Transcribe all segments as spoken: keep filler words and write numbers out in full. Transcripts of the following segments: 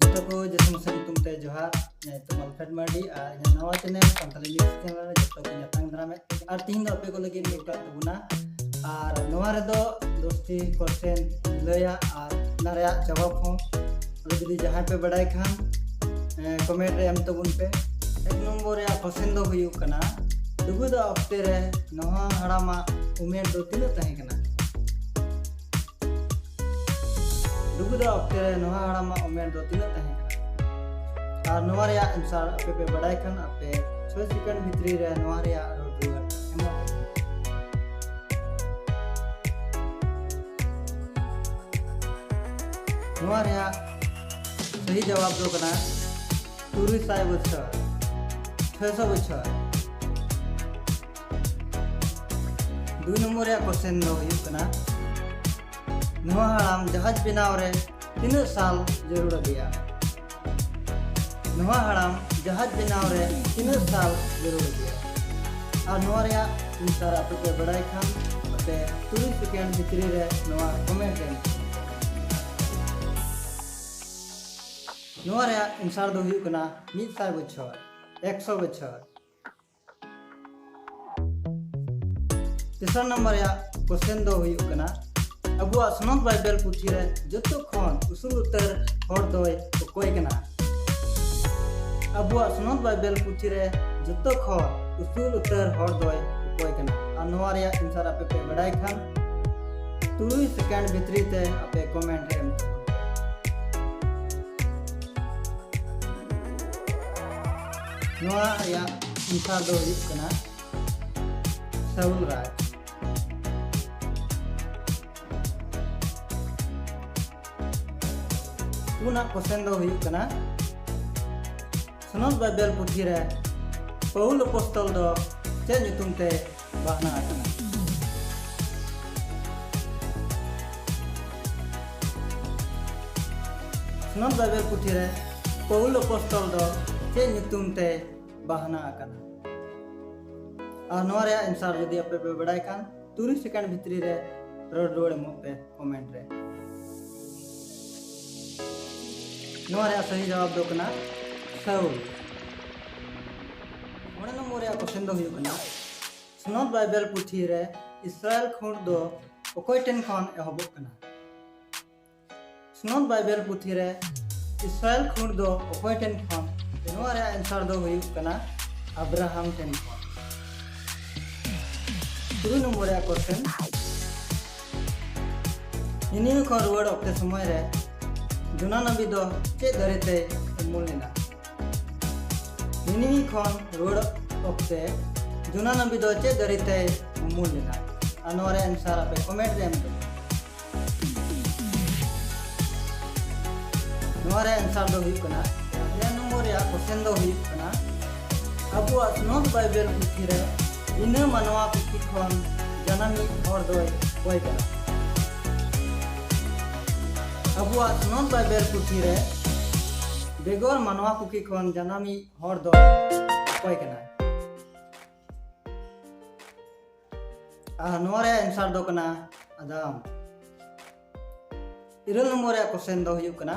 ᱡᱚᱛᱚ ᱠᱚ ᱡᱤᱥᱩ ᱢᱟᱥᱤ ᱧᱩᱛᱩᱢ ᱛᱮ ᱡᱚᱦᱟᱨ᱾ ᱤᱧᱟᱹᱜ ᱧᱩᱛᱩᱢ ᱟᱞᱯᱷᱨᱮᱰ ᱢᱟᱨᱰᱤ ᱟᱨ ᱤᱧᱟᱹᱜ ᱱᱟᱣᱟ ᱪᱮᱱᱮᱞ ᱥᱟᱱᱛᱟᱲᱤ ᱢᱤᱠᱥ ᱪᱮᱱᱮᱞ ᱨᱮ ᱡᱚᱛᱚ ᱠᱚ ᱧᱟᱯᱟᱢ ᱫᱟᱨᱟᱢᱮᱫ ᱠᱚᱣᱟ᱾ ᱟᱨ ᱛᱤᱦᱤᱧ ᱫᱚ ᱟᱯᱮ ᱠᱚ ᱞᱟᱹᱜᱤᱫ ᱢᱤᱫ ᱠᱟᱜ ᱛᱟᱵᱚᱱᱟ᱾ ᱟᱨ ᱱᱚᱣᱟ ᱨᱮᱫᱚ ᱫᱚᱥᱴᱤ ᱠᱚᱥᱪᱮᱱ ᱞᱟᱹᱭᱟ ᱟᱨ ᱚᱱᱟ ᱨᱮᱭᱟᱜ ᱡᱚᱵᱟᱵ ᱦᱚᱸ᱾ ᱟᱫᱚ ᱡᱩᱫᱤ ᱡᱟᱦᱟᱸᱭ ᱯᱮ ᱵᱟᱰᱟᱭ ᱠᱷᱟᱱ ᱠᱚᱢᱮᱱᱴ ᱨᱮ ᱮᱢ ᱛᱟᱵᱚᱱ ᱯᱮ᱾ ᱮᱠ ᱱᱚᱢᱵᱚᱨ ᱨᱮᱭᱟᱜ ᱠᱚᱥᱪᱮᱱ ᱫᱚ ᱦᱩᱭᱩᱜ ᱠᱟᱱᱟ, ᱰᱩᱵᱩᱡᱚᱜ ᱚᱠᱛᱮ ᱨᱮ ᱱᱚᱣᱟ ᱦᱟᱲᱟᱢᱟᱜ ᱩᱢᱮᱨ ᱫᱚ ᱛᱤᱱᱟᱹᱜ ᱛᱟᱦᱮᱸ ᱠᱟᱱᱟ? ᱰᱩᱵᱩᱡᱚᱜ ᱚᱠᱛᱮ ᱨᱮ ᱱᱚᱣᱟ ᱦᱟᱲᱟᱢᱟᱜ ᱩᱢᱮᱨ ᱫᱚ ᱛᱤᱱᱟᱹᱜ ᱛᱟᱦᱮᱸ ᱠᱟᱱᱟ? ᱟᱨ ᱱᱚᱣᱟ ᱨᱮᱭᱟᱜ ᱮᱱᱥᱟᱨ ᱟᱯᱮ ᱯᱮ ᱵᱟᱰᱟᱭ ᱠᱷᱟᱱ ᱟᱯᱮ ᱪᱷᱚᱭ ᱥᱮᱠᱮᱱᱰ ᱵᱷᱤᱛᱨᱤ ᱨᱮ ᱱᱚᱣᱟ ᱨᱮᱭᱟᱜ ᱨᱚᱲ ᱨᱩᱣᱟᱹᱲ ᱮᱢᱚᱜ ᱯᱮ᱾ ᱱᱚᱣᱟ ᱨᱮᱭᱟᱜ ᱥᱟᱹᱦᱤ ᱡᱚᱵᱟᱵ ᱫᱚ ᱠᱟᱱᱟ ᱛᱩᱨᱩᱭ ᱥᱟᱭ ᱵᱚᱪᱷᱚᱨ, ᱪᱷᱚᱭ ᱥᱚ ᱵᱚᱪᱷᱚᱨ᱾ ᱫᱩᱭ ᱱᱚᱢᱵᱚᱨ ᱨᱮᱭᱟᱜ ᱠᱚᱥᱪᱮᱱ ᱫᱚ ᱦᱩᱭᱩᱜ ᱠᱟᱱᱟ, ᱱᱚᱣᱟ ᱦᱟᱲᱟᱢ ᱡᱟᱦᱟᱡᱽ ᱵᱮᱱᱟᱣ ᱨᱮ ᱛᱤᱱᱟᱹᱜ ᱥᱟᱞ ᱡᱟᱹᱨᱩᱲ ᱟᱫᱮᱭᱟ? ᱱᱚᱣᱟ ᱦᱟᱲᱟᱢ ᱡᱟᱦᱟᱡᱽ ᱵᱮᱱᱟᱣ ᱨᱮ ᱛᱤᱱᱟᱹᱜ ᱥᱟᱞ ᱡᱟᱹᱨᱩᱲ ᱟᱫᱮᱭᱟ? ᱟᱨ ᱱᱚᱣᱟ ᱨᱮᱭᱟᱜ ᱮᱱᱥᱟᱨ ᱟᱯᱮ ᱯᱮ ᱵᱟᱲᱟᱭ ᱠᱷᱟᱱ ᱟᱯᱮ ᱛᱩᱨᱩᱭ ᱥᱮᱠᱮᱱᱰ ᱵᱷᱤᱛᱨᱤ ᱨᱮ ᱱᱚᱣᱟ ᱠᱚᱢᱮᱱᱴ ᱨᱮ ᱮᱢ ᱯᱮ᱾ ᱱᱚᱣᱟ ᱨᱮᱭᱟᱜ ᱮᱱᱥᱟᱨ ᱫᱚ ᱦᱩᱭᱩᱜ ᱠᱟᱱᱟ ᱢᱤᱫ ᱥᱟᱭ ᱵᱚᱪᱷᱚᱨ, ᱮᱠᱥᱚ ᱵᱚᱪᱷᱚᱨ᱾ ᱛᱮᱥᱟᱨ ᱱᱟᱢᱵᱟᱨ ᱨᱮᱭᱟᱜ ᱠᱚᱥᱪᱮᱱ ᱫᱚ ᱦᱩᱭᱩᱜ ᱠᱟᱱᱟ, ᱟᱵᱚᱣᱟᱜ ᱥᱚᱱᱚᱛ ᱵᱟᱭᱵᱮᱞ ᱯᱩᱛᱷᱤ ᱨᱮ ᱡᱚᱛᱚ ᱠᱷᱚᱱ ᱩᱥᱩᱞ ᱩᱛᱟᱹᱨ ᱦᱚᱲ ᱫᱚᱭ ᱚᱠᱚᱭ ᱠᱟᱱᱟ? ᱟᱵᱚᱣᱟᱜ ᱥᱚᱱᱚᱛ ᱵᱟᱭᱵᱮᱞ ᱯᱩᱛᱷᱤ ᱨᱮ ᱡᱚᱛᱚ ᱠᱷᱚᱱ ᱩᱥᱩᱞ ᱩᱛᱟᱹᱨ ᱦᱚᱲ ᱫᱚᱭ ᱚᱠᱚᱭ ᱠᱟᱱᱟ? ᱟᱨ ᱱᱚᱣᱟ ᱨᱮᱭᱟᱜ ᱮᱱᱥᱟᱨ ᱟᱯᱮ ᱯᱮ ᱵᱟᱲᱟᱭ ᱠᱷᱟᱱ ᱛᱩᱨᱩᱭ ᱥᱮᱠᱮᱱᱰ ᱵᱷᱤᱛᱨᱤ ᱛᱮ ᱟᱯᱮ ᱠᱚᱢᱮᱱᱴ ᱨᱮ ᱮᱢ ᱛᱟᱵᱚᱱ ᱯᱮ᱾ ᱱᱚᱣᱟ ᱨᱮᱭᱟᱜ ᱮᱱᱥᱟᱨ ᱫᱚ ᱦᱩᱭᱩᱜ ᱠᱟᱱᱟ ᱥᱟᱣᱩᱞ ᱨᱟᱡᱽ᱾ ᱯᱩᱱᱟᱜ ᱠᱚᱥᱪᱮᱱ ᱫᱚ ᱦᱩᱭᱩᱜ ᱠᱟᱱᱟ, ᱥᱚᱱᱚᱛ ᱵᱟᱭᱵᱮᱞ ᱯᱩᱛᱷᱤ ᱨᱮ ᱯᱟᱹᱣᱩᱞ ᱟᱯᱚᱥᱛᱚᱞ ᱫᱚ ᱪᱮᱫ ᱧᱩᱛᱩᱢ ᱛᱮ ᱵᱟᱦᱱᱟ ᱟᱠᱟᱱᱟ? ᱥᱚᱱᱚᱛ ᱵᱟᱭᱵᱮᱞ ᱯᱩᱛᱷᱤ ᱨᱮ ᱯᱟᱹᱣᱩᱞ ᱟᱯᱚᱥᱛᱚᱞ ᱫᱚ ᱪᱮᱫ ᱧᱩᱛᱩᱢ ᱛᱮ ᱵᱟᱦᱱᱟ ᱟᱠᱟᱱᱟ? ᱟᱨ ᱱᱚᱣᱟ ᱨᱮᱭᱟᱜ ᱮᱱᱥᱟᱨ ᱡᱩᱫᱤ ᱟᱯᱮ ᱯᱮ ᱵᱟᱲᱟᱭ ᱠᱷᱟᱱ ᱛᱩᱨᱩᱭ ᱥᱮᱠᱮᱱᱰ ᱵᱷᱤᱛᱨᱤ ᱨᱮ ᱨᱚᱲ ᱨᱩᱣᱟᱹᱲ ᱮᱢᱚᱜ ᱯᱮ ᱠᱚᱢᱮᱱᱴ ᱨᱮ᱾ ᱱᱚᱣᱟ ᱨᱮᱭᱟᱜ ᱥᱟᱹᱦᱤ ᱡᱟᱣᱟᱵ ᱫᱚ ᱠᱟᱱᱟ ᱥᱟᱹᱣᱞ᱾ ᱢᱚᱬᱮ ᱱᱚᱢᱵᱚᱨ ᱨᱮᱭᱟᱜ ᱠᱚᱥᱪᱮᱱ ᱫᱚ ᱦᱩᱭᱩᱜ ᱠᱟᱱᱟ, ᱥᱚᱱᱚᱛ ᱵᱟᱭᱵᱮᱞ ᱯᱩᱛᱷᱤ ᱨᱮ ᱤᱥᱨᱟᱭᱮᱞ ᱠᱷᱩᱸᱴ ᱫᱚ ᱚᱠᱚᱭ ᱴᱷᱮᱱ ᱠᱷᱚᱱ ᱮᱦᱚᱵᱚᱜ ᱠᱟᱱᱟ? ᱥᱚᱱᱚᱛ ᱵᱟᱭᱵᱮᱞ ᱯᱩᱛᱷᱤ ᱨᱮ ᱤᱥᱨᱟᱭᱮᱞ ᱠᱷᱩᱸᱴ ᱫᱚ ᱚᱠᱚᱭ ᱴᱷᱮᱱ ᱠᱷᱚᱱ? ᱱᱚᱣᱟ ᱨᱮᱭᱟᱜ ᱮᱱᱥᱟᱨ ᱫᱚ ᱦᱩᱭᱩᱜ ᱠᱟᱱᱟ ᱟᱵᱨᱟᱦᱟᱢ ᱴᱷᱮᱱ ᱠᱷᱚᱱ᱾ ᱛᱩᱨᱩᱭ ᱱᱚᱢᱵᱚᱨ ᱨᱮᱭᱟᱜ ᱠᱚᱥᱪᱮᱱ, ᱱᱤᱱᱤᱣᱮ ᱠᱷᱚᱱ ᱨᱩᱣᱟᱹᱲ ᱚᱠᱛᱮ ᱥᱚᱢᱚᱭ ᱨᱮ ᱡᱳᱱᱟ ᱱᱟᱵᱤ ᱫᱚ ᱪᱮᱫ ᱫᱟᱨᱮ ᱛᱮᱭ ᱩᱢᱩᱞ ᱞᱮᱱᱟ? ᱱᱤᱱᱤᱣᱮ ᱠᱷᱚᱱ ᱨᱩᱣᱟᱹᱲ ᱚᱠᱛᱮ ᱡᱳᱱᱟ ᱱᱟᱵᱤ ᱫᱚ ᱪᱮᱫ ᱫᱟᱨᱮ ᱛᱮᱭ ᱩᱢᱩᱞ ᱞᱮᱱᱟ? ᱟᱨ ᱱᱚᱣᱟ ᱨᱮᱭᱟᱜ ᱮᱱᱥᱟᱨ ᱟᱯᱮ ᱠᱚᱢᱮᱱᱴ ᱨᱮ ᱮᱢ ᱛᱟᱵᱚᱱ ᱯᱮ᱾ ᱱᱚᱣᱟ ᱨᱮᱭᱟᱜ ᱮᱱᱥᱟᱨ ᱫᱚ ᱦᱩᱭᱩᱜ ᱠᱟᱱᱟ, ᱜᱮᱞ ᱱᱚᱢᱵᱚᱨ ᱨᱮᱭᱟᱜ ᱠᱚᱥᱪᱮᱱ ᱫᱚ ᱦᱩᱭᱩᱜ ᱠᱟᱱᱟ, ᱟᱵᱚᱣᱟᱜ ᱥᱚᱱᱚᱛ ᱵᱟᱭᱵᱮᱞ ᱯᱩᱛᱷᱤ ᱨᱮ ᱵᱤᱱᱟᱹ ᱢᱟᱱᱣᱟ ᱠᱩᱠᱷᱤ ᱠᱷᱚᱱ ᱡᱟᱱᱟᱢᱤᱡ ᱦᱚᱲ ᱫᱚᱭ ᱚᱠᱚᱭ ᱠᱟᱱᱟ? ᱟᱵᱚᱣᱟᱜ ᱥᱚᱱᱚᱛ ᱵᱟᱭᱵᱮᱞ ᱯᱩᱛᱷᱤ ᱨᱮ ᱵᱮᱜᱚᱨ ᱢᱟᱱᱣᱟ ᱠᱩᱠᱷᱤ ᱠᱷᱚᱱ ᱡᱟᱱᱟᱢᱤᱡ ᱦᱚᱲ ᱫᱚ ᱚᱠᱚᱭ ᱠᱟᱱᱟᱭ? ᱟᱨ ᱱᱚᱣᱟ ᱨᱮᱭᱟᱜ ᱮᱱᱥᱟᱨ ᱫᱚ ᱠᱟᱱᱟ ᱟᱫᱟᱢ᱾ ᱤᱨᱟᱹᱞ ᱱᱚᱢᱵᱚᱨ ᱨᱮᱭᱟᱜ ᱠᱚᱥᱪᱮᱱ ᱫᱚ ᱦᱩᱭᱩᱜ ᱠᱟᱱᱟ,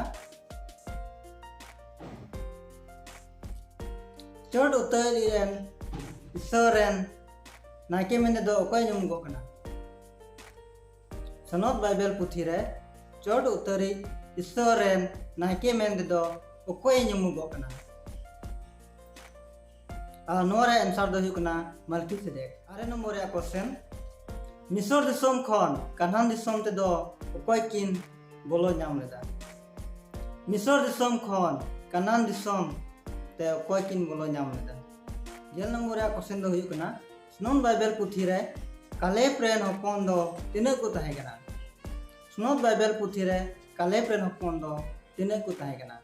ᱪᱚᱴ ᱩᱛᱟᱹᱨᱤᱡ ᱨᱮᱱ ᱤᱥᱥᱚᱨ ᱨᱮᱱ ᱱᱟᱭᱠᱮ ᱢᱮᱱᱛᱮ ᱫᱚ ᱚᱠᱚᱭ ᱧᱩᱢᱚᱜᱚᱜ ᱠᱟᱱᱟ? ᱥᱚᱱᱚᱛ ᱵᱟᱭᱵᱮᱞ ᱯᱩᱛᱷᱤ ᱨᱮ ᱪᱚᱴ ᱩᱛᱟᱹᱨᱤᱡ ᱤᱥᱥᱚᱨ ᱨᱮᱱ ᱱᱟᱭᱠᱮ ᱢᱮᱱᱛᱮ ᱫᱚ ᱚᱠᱚᱭᱮ ᱧᱩᱢᱚᱜᱚᱜ ᱠᱟᱱᱟ? ᱟᱨ ᱱᱚᱣᱟ ᱨᱮᱭᱟᱜ ᱮᱱᱥᱟᱨ ᱫᱚ ᱦᱩᱭᱩᱜ ᱠᱟᱱᱟ ᱢᱟᱞᱠᱤᱥᱮᱫᱮᱠ᱾ ᱟᱨᱮ ᱱᱚᱢᱵᱚᱨ ᱨᱮᱭᱟᱜ ᱠᱚᱥᱪᱮᱱ, ᱢᱤᱥᱚᱨ ᱫᱤᱥᱚᱢ ᱠᱷᱚᱱ ᱠᱟᱱᱟᱱ ᱫᱤᱥᱚᱢ ᱛᱮᱫᱚ ᱚᱠᱚᱭ ᱠᱤᱱ ᱵᱚᱞᱚ ᱧᱟᱢ ᱞᱮᱫᱟ? ᱢᱤᱥᱚᱨ ᱫᱤᱥᱚᱢ ᱠᱷᱚᱱ ᱠᱟᱱᱟᱱ ᱫᱤᱥᱚᱢ ᱛᱮ ᱚᱠᱚᱭ ᱠᱤᱱ ᱵᱚᱞᱚ ᱧᱟᱢ ᱞᱮᱫᱟ? ᱜᱮᱞ ᱱᱚᱢᱵᱚᱨ ᱨᱮᱭᱟᱜ ᱠᱚᱥᱪᱮᱱ ᱫᱚ ᱦᱩᱭᱩᱜ ᱠᱟᱱᱟ, ᱥᱚᱱᱚᱛ ᱵᱟᱭᱵᱮᱞ ᱯᱩᱛᱷᱤ ᱨᱮ ᱠᱟᱞᱮᱵ ᱨᱮᱱ ᱦᱚᱯᱚᱱ ᱫᱚ ᱛᱤᱱᱟᱹᱜ ᱠᱚ ᱛᱟᱦᱮᱸ ᱠᱟᱱᱟ? ᱥᱚᱱᱚᱛ ᱵᱟᱭᱵᱮᱞ ᱯᱩᱛᱷᱤ ᱨᱮ ᱠᱟᱞᱮᱵ ᱨᱮᱱ ᱦᱚᱯᱚᱱ ᱫᱚ ᱛᱤᱱᱟᱹᱜ ᱠᱚ ᱛᱟᱦᱮᱸ ᱠᱟᱱᱟ?